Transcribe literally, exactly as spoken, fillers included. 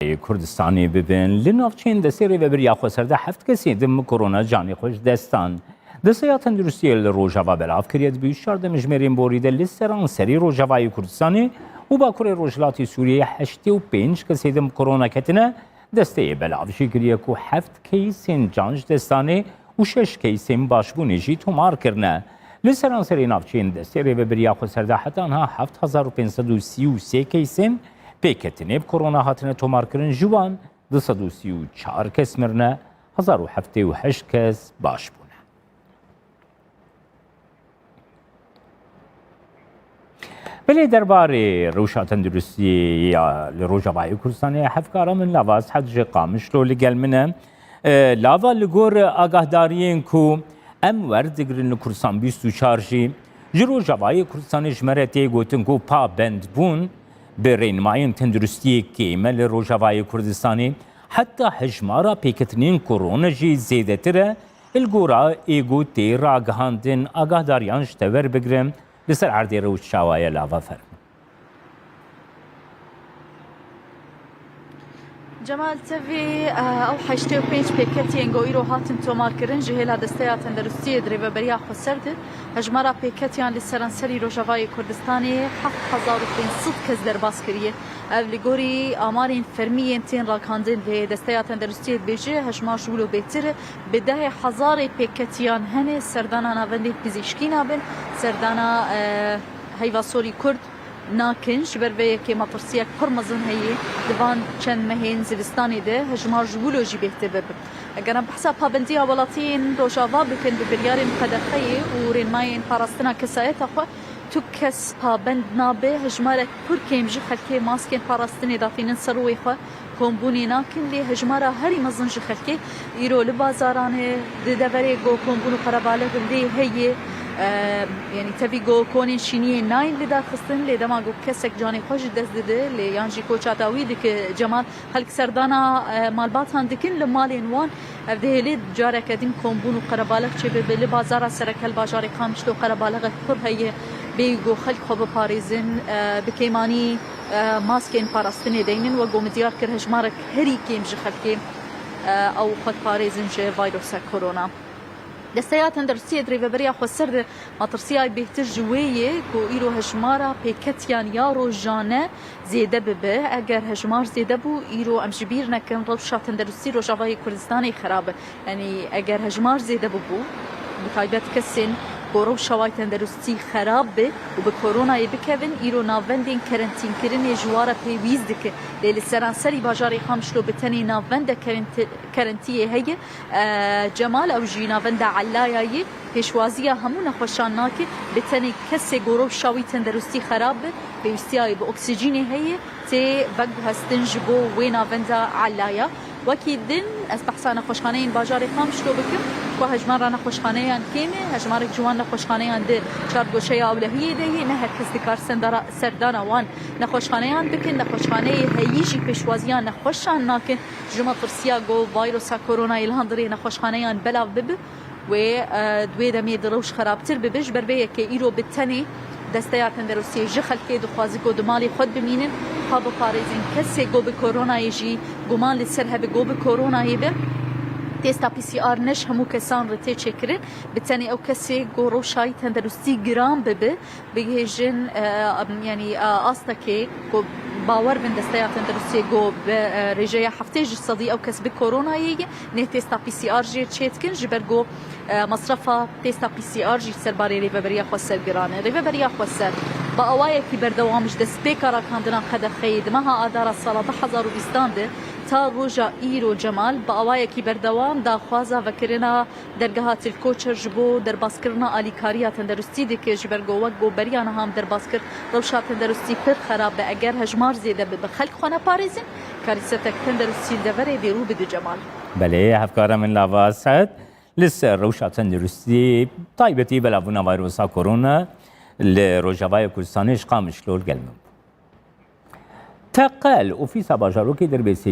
Kurdistanê bibin. Li navçeyên destê Rêveberiya Xweser de heft kesê din bi korona canê xwe ji dest dan. Desteya Tenduristiyê li Rojava belav kiriye, di bîst û çar demjimêrên borî de li seranserî Rojavayê Kurdistanê û Bakurê Rojhilatê Sûriyeyê heştê û pênc kesê din bi korona ketine. Desteyê belav jî kiriye ku heft keysên can ji dest danê û şeş keysên başbûnê jî tomar kirine. Li seranserê navçeyên destê Rêveberiya Xweser de heta niha heft hezar û pênc sed û sî û sê keysên pêketinê bi korona hatine tomarkirin, ji wan du sed û sî û çar kes mirine, hezar û heftê û heşt kes baş bûne. Belê derbarê rewşa tenduristiyê ya li Rojavayê Kurdistanê hevkara min Lava Eshed ji Qamişlo li gel min e. E, Lava, li gor agahdariyên ku em werdigrin li Kurdistan bîst û çar jî, ji Rojavayê Kurdistanê ji me re tê gotin ku pabendbûn bi rênimayên tenduristiyê kêm e li Rojavayê Kurdistanê. Heta hejmara pêketinên korona jî zêdetir e. Li gora ê ku tê ragihandin, agahdariyan ji te werbigirin, li ser erdê rewş çawa ye, Lava, fermo. Cemal, tevî, eh, ew heştê û pênc pêketiyên ku îro hatin tomarkirin ji hêla Desteya Tenderustiyê di Rêveberiya Xweser de, hejmara pêketiyan li seranserî Rojavayê Kurdistanê heft hezar û pênc sed kes derbas kiriye. Ev li gorî amarên fermî yên tên ragihandin, lê Desteya Tenderustiyê dibêje hejmar ji wilo bêtir e. Bi dehê hezarê pêketiyan hene, serdana navendên pizîşkî nabin, serdana, eh, heyva sorî kurd nakin, ji ber vê yekê metirsiyek pir mezin heye, di van çend mehên zivistanê de hejmar ji wilo jî bêhtir bibe. Eger em behsa pabendiya welatiyên Rojava bikin bi biryarên qedexeyê û rênmayên parastina kesayeta xwe, tu kes pabend nabe, hejmarek pir kêm ji xelkê maskên parastinê datînin ser rûyê xwe, kombûnê nakin, lê hejmara herî mezin ji xelkê îro li bazaran e, di deverê ku kombûn û qerebalix lê heye, e, yanî tevî ku konên şîniyê nayên lidarxistin, lê dema ku kesek canê xwe ji dest dide, lê yan jî koça dawî dike, Cemal, xelk serdana, e, malbatan dikin li malên wan. Ev dihêlê careke din kombûn û qerebalix çêbibe. Li bazara sereke li bajarê Qamişlo qerebalixek pir heye, bêyî ku xelk xwe biparêzin, e, bi kêmanî, e, maskên parastinê deynin, wek ku min diyar kir, hejmarek herî kêm ji xelkê, e, ew xwe diparêzin ji vayrosa korona. Desteya Tenderustiyê di Rêveberiya Xweser de metirsiyayê bêhtir ji wê ye ku îro hejmara pêketiyan ya rojane zêde bibe. Eger hejmar zêde bû, îro em ji bîr nekin, rewşa tenderustî Rojavayê Kurdistanê xerab e. Yanî eger hejmar zêde bibû, bi taybet kesên ku rewşa wan tenderustî xerab be û bi koronayê bikevin, îro navendên kerentînkirinê ji wan re pêwîst dike. Lê li seranserî bajarê Qamişlo bi tenê navenda kerenti-, kerentiyê heye. E, Cemal, ew jî navenda Ellaya ye. Pêşwaziya hemû nexweşan nake, bi tenê kesê ku rewşa wî tenderustî xerab be, pêwîstiya wî bi oksîjînê heye, tê veguhestin ji bo wê navenda Ellaya. Wekî din, ez behsa nexweşxaneyên bajarê Qamişlo bikim, ku hejmara nexweşxaneyan kêm e, hejmarek ji wan nexweşxaneyan di çargoşeya ewlehiyê de ye, ne her kes dikar sendara-, serdana wan nexweşxaneyan bikin, nexweşxaneyê heyî jî pêşwaziya nexweşan nakin, ji matirsiya ku vayrosa koronayê li hundirê nexweşxaneyan belav bibe. Wê, e, di wê demê di rewş xerabtir bibe. Ji ber vê yekê îro bi tenê Desteya Tenderustiyê ji xelkê dixwaze ku di malê xwe bimînin, xwe biparêzin. Kesê ku bi koronayê jî guman li ser hebe ku bi koronayê be, testa P C R ne ji hemû kesan re tê çêkirin. Bi tenê ew kesê ku rewşa wî tenderustî giran bibe, bigihêjin, e, em, yanî, e, astekê ku bawer bin Desteya Tenderustiyê ku bi, e, rêjeya heftê ji sedî ew kes bi koronayê ye, neh testa P C R jê çêdikin, ji ber ku, e, mesrefa testa P C R jî ser barê Rêveberiya Xweser giran e. Rêveberiya Xweser bi awayekî berdewam ji destpêka ragihandina qedexeyê di meha Adara sala du hezar û bîstan de ta roja îro, Cemal, bi awayekî berdewam daxwaza vekirina dergeha Til Koçer ji bo derbaskirina alîkariya tenderustî dike, ji ber ku wek ku beriya niha em derbas kir, rewşa tenderustî pir xerab be. Eger hejmar zêde bibe, xelk xwe neparêzin, karîsetek tenderustî li deverê dê rû bide, Cemal. Belê, hevkara min Lava Esed, li ser rewşa tenderustî, taybetî belavbûna vayrosa korona li Rojavayê Kurdistanê ji Qamişlo li gel min bû. Teqel, Ofîsa Bajarokê Dirbêsê